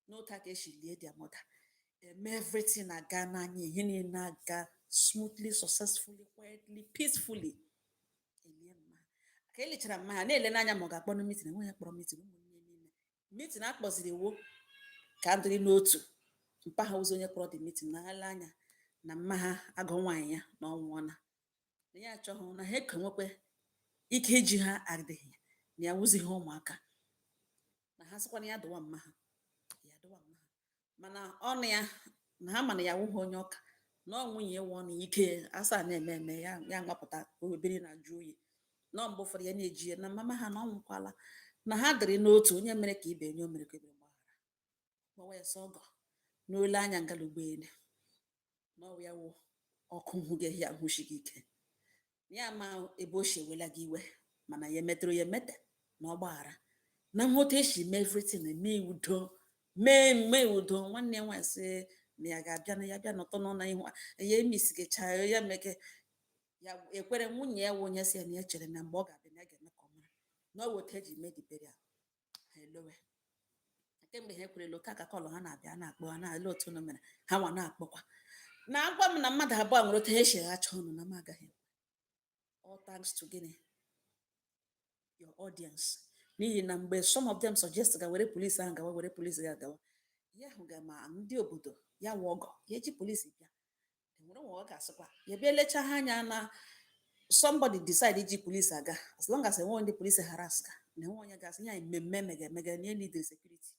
N'otu a ka esi lie their mother, eme everything aga n'anya, ihe niile aga smoothly, successfully, quietly, peacefully. Elie mma ha. Ka elichara mma ha, na-ele n'anya ma ọ ga-akpọ meeting. Enweghị kpọrọ meeting. Ụmụnne niile, meeting akpọziri iwu ka a dịrị n'otu mpa ha. Ụzọ onye kpọrọ the meeting na ha anya na mma ha agụ nwaanyị ya na ọ nwụọna, na ya achọghị na ha ekenwekwe ike iji ha adịghị ya, na ya wụzighị ụmụaka, na ha sịkwa na ya dụwa mma ha, ya dụwa mma ha, mana ọnụ ya na ha mana ya wụghị onye ọka na ọ nwunye ewu ọnụ ike asaa na-eme eme ya, ya nwapụta obere na ajụ oyi na mgbe ụfọdụ ya na-eji ya na mama ha na ọ nwụkwala, na ha dịrị n'otu. Onye mere ka ibe onye o mere ka ibe gbaghara, gbawa ya sọ ọgọ n'ole anya ngalugbeelu na ọ ya wụ ọkụ hụ gị ya hụshi gị ike ya ma ebe o si ewela gị iwe, mana ya emetere ya emete na ọ gbaghara na nghọta esi mee everything, eme udo, mee udo. Nwanne ya nwaanyị sị na ya ga-abịa, na ya bịa nọtọ n'ụlọ ihu ya emisigecha ya meke ya ekwere. Nwunye ya wụ onye si ya na ya chere na mgbe ọ ga-abịa na ya ga-eme ka ọ mara na ọ weta eji mee the burial. Ha elowe kemgbe ha ekwerela otu aka kọlụ ha na-abịa na-akpọ ha na-ele otu unu mere ha nwa na-akpọkwa na agwa m na mmadụ abụọ nwere otu ha esi aghacha ọnụ na m agaghị ekwe. All thanks to gịnị? Your audience. N'ihi na mgbe some of them suggest ga were polisi ahụ gawa, were polisi ga gawa ya hụ ga ma ndị obodo ya wụ ọgọ ya eji polisi bịa enwere nwe ọ ga-asịkwa ya bịa lechaa ha anya na somebody decide iji polisi aga, as long as enweghị ndị polisi harass ga na enwe onye ga-asị ya mmemme emega emega na need security.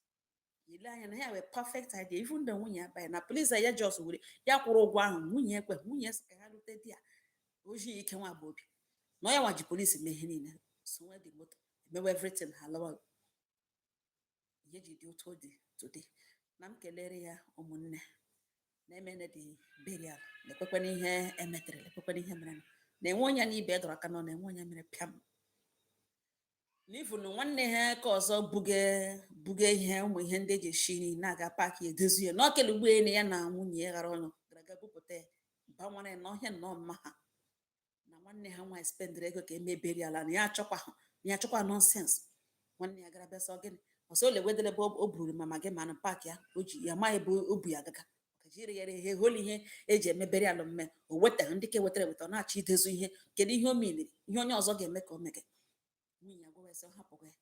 Ile anya na ya wee perfect idea, even though nwunye ya banye na polisi ya just were ya kwụrụ ụgwọ ahụ. Nwunye ekwe, nwunye sị ka ha rute di ya oji ike nwa bụ obi na ya nwa ji polisi mee ihe niile, so nwee the moto emewe everything, ha lawa. Ihe ji dị otu ọ dị today na m kelere ya. Ụmụnne na-emene the burial, na-ekwekwana ihe emetere, ekwekwana ihe mere na-enwe onye na ibe dọrọ aka nọ na-enwe onye mere pịam n'ifu na nwanne ha ka ọzọ buge buge ihe, ụmụ ihe ndị eji esi nri na-aga paakị edozi ya n'ọkele ụgbọelu ya na nwunye ya ghara ọnụ gara aga bupụta ya banwere n'ọhịa nnọọ mma ha na nwanne ha nwaanyị spendịrị ego ka eme burial, na ya achọkwa, na ya achọkwa nonsense. Nwanne ya gara bịa sọ gịnị ọsọ ole wedere ebe o bururu mama gị mana paakị ya o ji ya amaghị ebe o bu ya agaga ka jiri ya ihe holi ihe eji eme burial mme o wetaghị ndị ka wetara eweta, ọ na-achọ idezu ihe. Kedu ihe o miniri ihe onye ọzọ ga-eme ka o mege? Nwunye ya gwawa ya sị ọ hapụghị ya,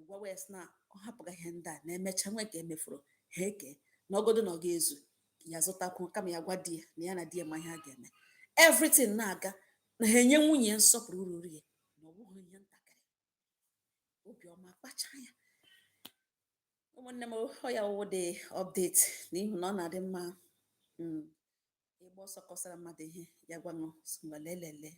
gwawa ya sị na ọ hapụghị ihe ndị a na-emecha nwe ka emefuru ha eke na ọgodo na ọ ga-ezu ya zụtakwu, kama ya gwa di ya na ya na di ya ma ihe a ga-eme. Everything na-aga na ha enye nwunye ya nsọpụrụ ruru ya, na ọ bụghị ihe ntakịrị obiọma kpacha ya. Ụmụnne m, ọ ya wụ the update, n'ihi na ọ na-adị mma ịgba ọsọ kọsara mmadụ ihe ya gwa ṅụ sị ngwa lelele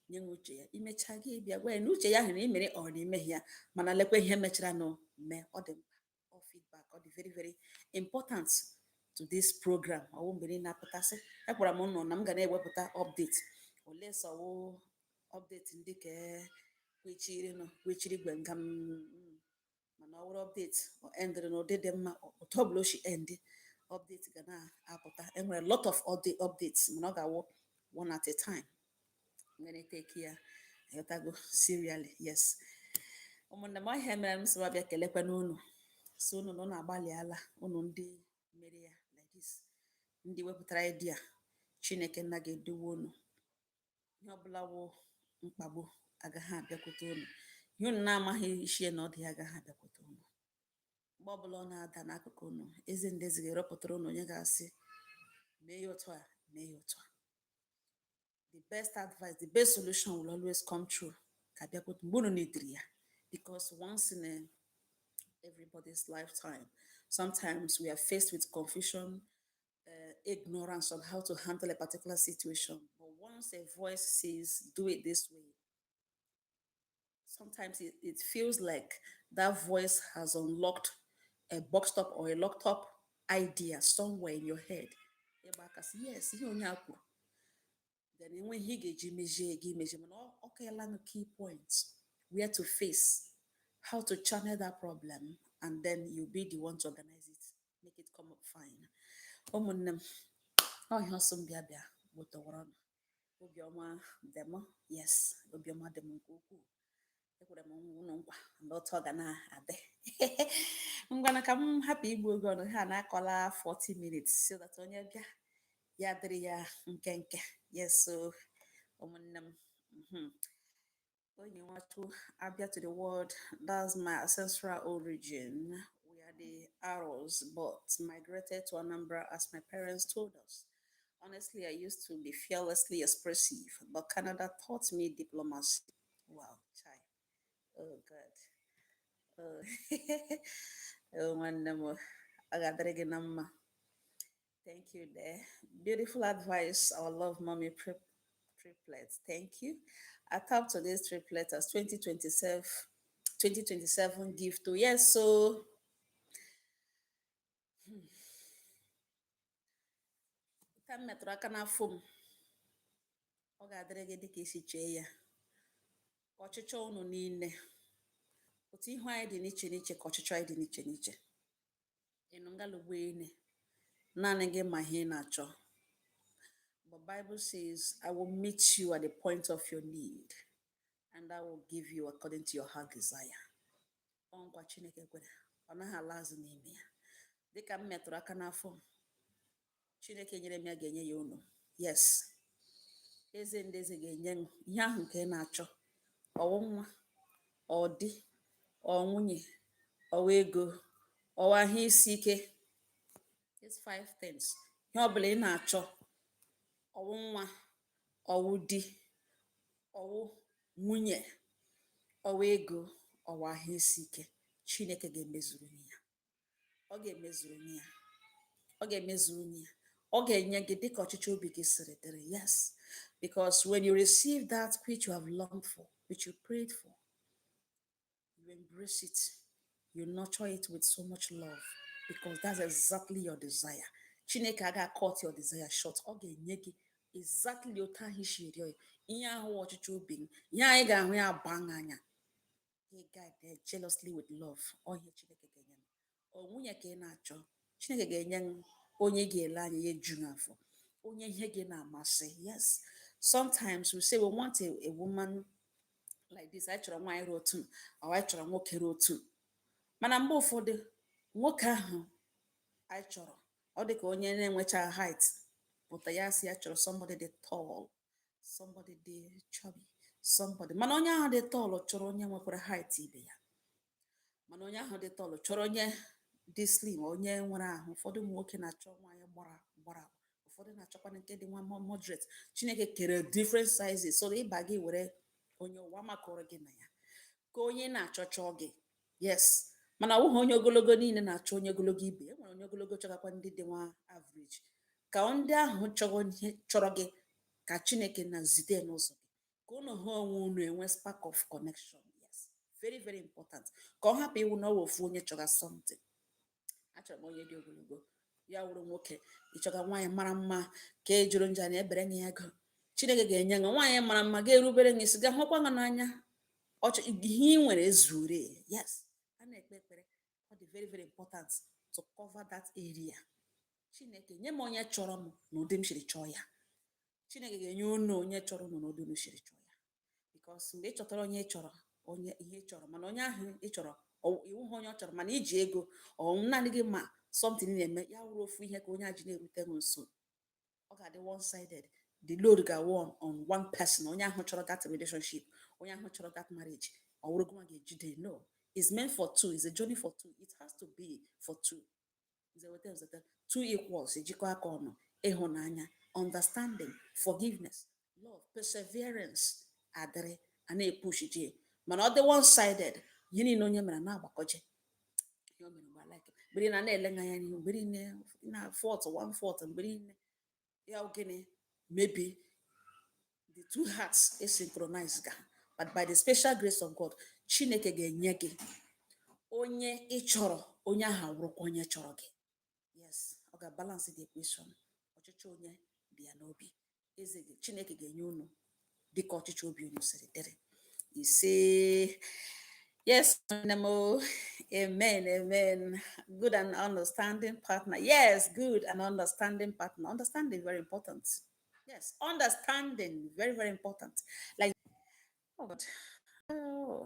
nye nwe uche ya, imechaa gị bịa gwa ya na uche ya ahụ na imere ọ na imeghe ya, mana lekwa ihe mechara nụ mee. Ọ dị mkpa, ọ feedback, ọ dị very very important to this program. Ọwụ mgbe niile na-apụtasị ekwara m ụnụ na m ga na-ewepụta update ole sọwụ update ndị ka kwechiri nụ kwechiri gwe nga m, mana ọ wụrụ update ọ endịrị n'ụdị dị mma. Otu ọbụla o si end, update ga na-apụta. Enwere lot of updates, mana ọ ga-awụ one at a time. I'm gonna take ya ịghọtago serially. Yes, ụmụnne m, ọhịa mere m sị m abịa kelekwa n'unu, so unu na unu agbalịala, unu ndị mere ya like this, ndị wepụtara idea. Chineke nna ga-eduwe unu. Ihe ọbụla wụ mkpagbu agaghị abịakwute unu. Ihe unu na-amaghị ishie na ọ dị ya agaghị abịakwute unu. Mgbe ọbụla ọ na-ada n'akụkụ unu, ezi ndezi ga-erọpụtara unu onye ga-asị mee ya otu a, mee ya otu a. The best advice, the best solution will always come true ka bịakwute mgbe unu nidiri ya, because once in everybody's lifetime, sometimes we are faced with confusion, ignorance on how to handle a particular situation. But once a voice says, "Do it this way," sometimes it feels like that voice has unlocked a boxed up or a locked up idea somewhere in your head. Ịgba aka sị, yes, ihe onye a kwuru, then enwe ihe ị ga-eji mejie gị mejie, mana ọ kaela nụ key points where to face, how to channel that problem, and then you'll be the one to organize it, make it come up fine. Ụmụnne m, ọhịa ọsọ m bịa bịa gbotọwara ọnụ. Obiọma dị m. Yes, obiọma dị m nke ukwuu. Ekwere m unu nkwa na otu ọ ga na-adị. Ngwana, ka m hapụ igbu oge ọnụ ha na-akọla 40 minutes so that onye bịa ya dịrị ya nkenke. Yes, so ụmụnne m, onye nwachukwu abịa to the world. That's my ancestral origin. We are the Aros, but migrated to Anambra, as my parents told us. Honestly, I used to be fearlessly expressive, but Canada taught me diplomacy. Wow, chai. Oh God. Oh, oh, nwanne m, ọ ga-adịrị gị na mma. Thank you there. Beautiful advice, our love mommy triplets. Thank you. I tapped to this triplet as 2027, 2027 gift to. Yes, so ka m metụrụ aka n'afọ m, ọ ga-adịrị gị dịka isi chee ya. Ọchịchọ unu niile, otu ihu anyị dị n'iche n'iche ka ọchịchọ anyị dị n'iche n'iche. Ịnụ ngalugbo ene, naanị gị ma ihe ị na-achọ. But Bible says, "I will meet you at the point of your need and I will give you according to your heart desire." Ọ nkwa Chineke kwere, ọ naghị ala azụ n'ime ya. Dịka m metụrụ aka n'afọ m, Chineke nyere m ya ga-enye ya unu. Yes, eze ndị eze ga-enye m ihe ahụ nke ị na-achọ. Ọwụ nwa, ọ dị, ọ nwunye, ọwa ego, ọwa ahụ isi ike. These five things, ihe ọbụla ị na-achọ, ọwụ nwa, ọwụ di, ọwụ nwunye, ọwa ego, ọwa ahụ isi ike, Chineke ga-emezuru ya. Ọ ga-emezuru ya. Ọ ga-emezuru ya. Ọ ga-enye gị dịka ọchịchọ obi gị siri dịrị. Yes, because when you receive that which you have longed for, which you prayed for, you embrace it, you nurture it with so much love, because that's exactly your desire. Chineke agaghị cut your desire short. Ọ ga-enye gị exactly otu ahụ isi rịọ ya. Ihe ahụ wụ ọchịchọ obi gị, ihe anyị ga-ahụ ya baa gị anya. He guide there jealously with love. Ọ ihe Chineke ga-enye m. Ọ nwunye ka ị na-achọ, Chineke ga-enye m onye ị ga-ele anya ya eju gị afọ, onye ihe gị na-amasị. Yes, sometimes we say we want a woman like this. Anyị chọrọ nwaanyị ruo otu, ọ anyị chọrọ nwoke ruo otu. Mana mgbe ụfọdụ, nwoke ahụ anyị chọrọ, ọ dị ka onye na-enwecha height pụta, ya sị ya chọrọ somebody dị tall, somebody dị chubby, somebody. Mana onye ahụ dị tall chọrọ onye nwekwara height ibe ya, mana onye ahụ dị tall chọrọ onye dị slim, onye nwere ahụ. Ụfọdụ ụmụ nwoke na-achọ nwaanyị gbara gbara, ụfọdụ na-achọkwa nke dị nwa moderate. Chineke kere different sizes, so ịba gị were onye ụwa makọrọ gị na ya ka onye na-achọ chọọ gị. Yes, mana ọ bụghị onye ogologo niile na-achọ onye ogologo ibe e. Nwere onye ogologo chọgakwa ndị dị nwa average, ka ndị ahụ chọrọ ihe chọrọ gị, ka Chineke na zite n'ụzọ gị, ka unu hụ onwe unu, enwe spark of connection. Yes, very very important, ka ọ hapụ iwu na ọ wụ ofu onye chọga something. Achọrọ m onye dị ogologo, ya wụrụ nwoke. Ịchọga nwaanyị mara mma ka e jụrụ nja na ebere nye ya ego, Chineke ga-enye gị nwaanyị mara mma ga-erubere gị isi, ga-ahụkwa gị n'anya. Ọchọ ihe ị nwere ezure. Yes, a na-ekpe ekpere, ọ dị very very important to cover that area. Chineke nye m onye chọrọ m n'ụdị m siri chọọ ya. Chineke ga-enye unu onye chọrọ unu n'ụdị unu siri chọọ ya, because mgbe ị chọtara onye ị chọrọ, onye ihe ị chọrọ, mana onye ahụ ị chọrọ iwu ha onye ọ chọrọ, mana iji ego ọ naanị gị ma something na-eme ya wụrụ ofu ihe ka onye a ji na-erute gị nso, ọ ga-adị one sided. The load ga-awụ on one person, onye ahụ chọrọ that relationship, onye ahụ chọrọ that marriage. Ọ wụrụ gịnwa ga-ejide. No, it's meant for two. It's a journey for two. It has to be for two. Nzewete nzete, two equals ejikọ aka ọnụ. Ịhụnanya, understanding, forgiveness, love, perseverance adịrị a na-epush je. Mana ọ dị one sided, ihe niile onye mere na-agbakọje, ihe o mere mgbe like mgbe niile a na-ele anya n'ihu, mgbe niile na fault, one fault mgbe niile ya. Wụ gịnị? Maybe the two hearts asynchronize ga. But by the special grace of God, Chineke ga-enye gị onye ị chọrọ, onye ahụ awụrụkwa onye chọrọ gị. Yes, ọ ga-balance the equation. Ọchịchọ onye dị ya n'obi, eze gị Chineke ga-enye unu dịka ọchịchọ obi unu siri dịrị. Ise. Yes, nne m o. Amen, amen. Good and understanding partner. Yes, good and understanding partner. Understanding, very important. Yes, understanding, very, very important. Like, oh God. Oh.